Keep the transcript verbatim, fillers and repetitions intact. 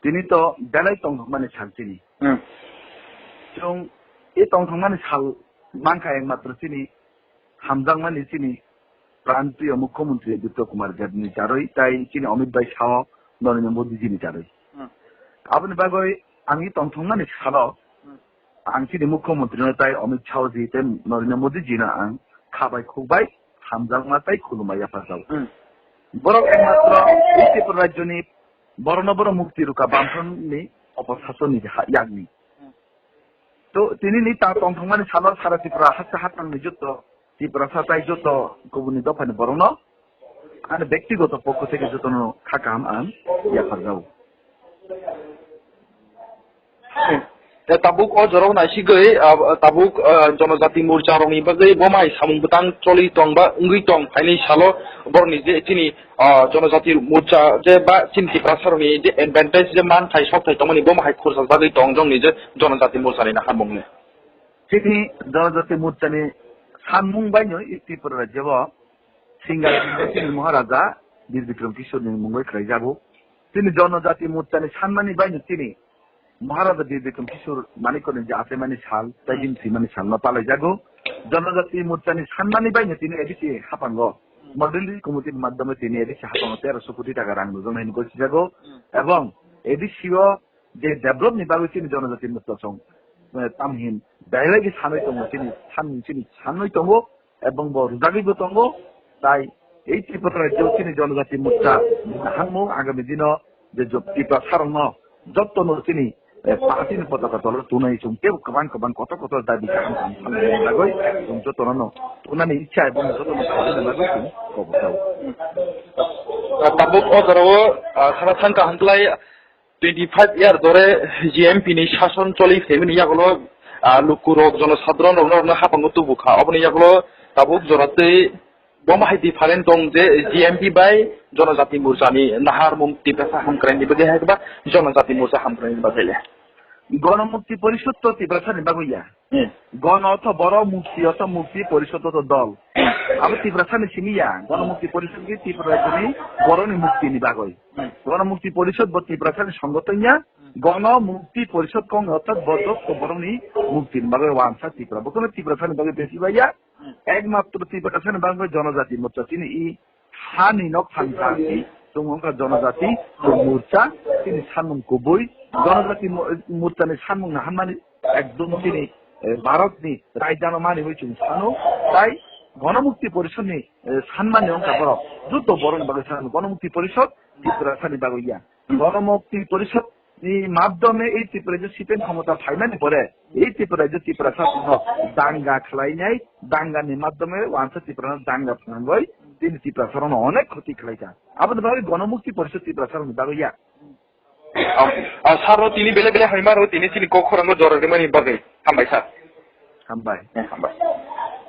Tini to belai tongthokmani sal chini. Hmm. Chwng e tongthokmani sal mankha ekmatro chini hamjakmani chini pranpriyo Mukhyamantri Bipro Kumar Debni charwi tai chini Amit Bhai sao Narendra Modi jini charwi. Hmm. Aboni bagwi ang e tongthokmani salo Hmm. ang chini Mukhyamantri no tai Amit Shah ji tai Narendra Modi ji no ang khabai khukbai hamjakma tai khulumbai yapharjao. Hmm. Borok ekmatro e Tripura rajyoni borokno borok mukti rwkha bamsongni opor sasonni ha-, yakni. Hmm. To tini ni ta tongthokmani salo sara Tripura hasta hatangni joto Tiprasa tai joto kubuni dophani borokno ani bektigoto pokho theke jotono kha kaham ang yapharjao. Hmm. Te tabuk o jorao naisigwi, ah, tabuk, ah, Jonojati Morcha rokni bagwi bo mai samung bwtang choli tong ba wngwi tong phaini salo borokni je chini, ah, Jonojati Morcha je ba chini Tiprasa rokni je advantage je manthai sokthai tongmani bo hai khursa bagwi tong jongni je Jonojati Morcha ni naharmung ni. Chini Jonojati Morcha ni sanmung baino i Tripura rajyo bo Singal chini Maharaja Bir Bikram Kishore ni mungwi khlai jago. Chini Jonojati Morcha ni sanmani baino chini Maharaja Bir Bikram Kishore Manikya ni je achaimani sal, tai bini thwimani sal no palai jago. Jonojati Morcha ni sanmani baino tini A D C hapango Model Committee ni madhyame tini A D C hapango terosho koti taka rang nujak nai hinwi gosijago. Ebong A D C o je develop ni bagwi chini Jonojati Morcha song, eh, tamhin belai khe sanwi tongo, chini san, chini sanwi tongo, ebong bo rwjagwi bo tongo, tai ei Tripura rajyo chini Jonojati Morcha hangmo agami dino je jot-, Tiprasa rokno jottono chini, eh, party ni potaka tolo tunai chwng tebo kwbang kwbang kotor kotor dabi kaham kaham sanani bagwi chwng jottono tunani ichha ebong jottono khaina bagwi chwng kobor sao. Tabuk o jorao, ah, sana thangka hwnklai twenty five year dore G M P ni sason choli phaimani yagulo, ah, lukurok, jonosadharon rokno, rokno hapango tubu kha. Oboni yagulo tabuk jora tei bo ma hai different tong je G M P bai Jonojati Morcha ni naharmung Tiprasa hamkraini bagwi hai ba Jonojati Morcha hamkraini bagwi le. Gonomukti Porishod to Tiprasa ni bagwi ya. Hmm. Gono ortho borok, mukti ortho mukti, porishod ortho dol. Abo Tiprasani simi ya. Gono Mukti Porishod ki Tripura rajyoni borokni mukti ni bagwi. Hmm. Gono Mukti Porishod bo Tiprasani songothon ya. Hmm. Gono Mukti Porishod kong ortho bo jotto borokni mukti ni bagwi wansa Tripura. Bokono Tiprasani bagwi besi bai ya. Hmm. Ekmatro Tiprasani bagwi Jonojati Morcha chini i hani nok thangsa chwng wngkha Jonojati Morcha, chini sanmung kubui, Jonojati Mo-, Morchani sanmung naharmani ekdom chini, eh, Bharatni rajdhani manwi chwng sano, tai Gonomukti Porishodni, eh, sanmani wngkha borok, joto borokni bagwi sano, Gonomukti Porishod Tiprasani bagwi ya. Gonomukti Porishod ni madhyome ei Tripura rajyo sipeng khomota phaimani pore, ei Tripura rajyo Tiprasa no danga khlainai, danga ni madhyome wansa Tiprasa no danga phnangoi, tini Tiprasa no onek khoti khlaika. Aboni bagwi Gonomukti Porishod Tiprasa ni bagwi ya. Am, ah, sir no tini bele bele hambai maro, tini chini kok khorang no jora rimani bagwi. Hambai sir. Hambai. Eh, hambai.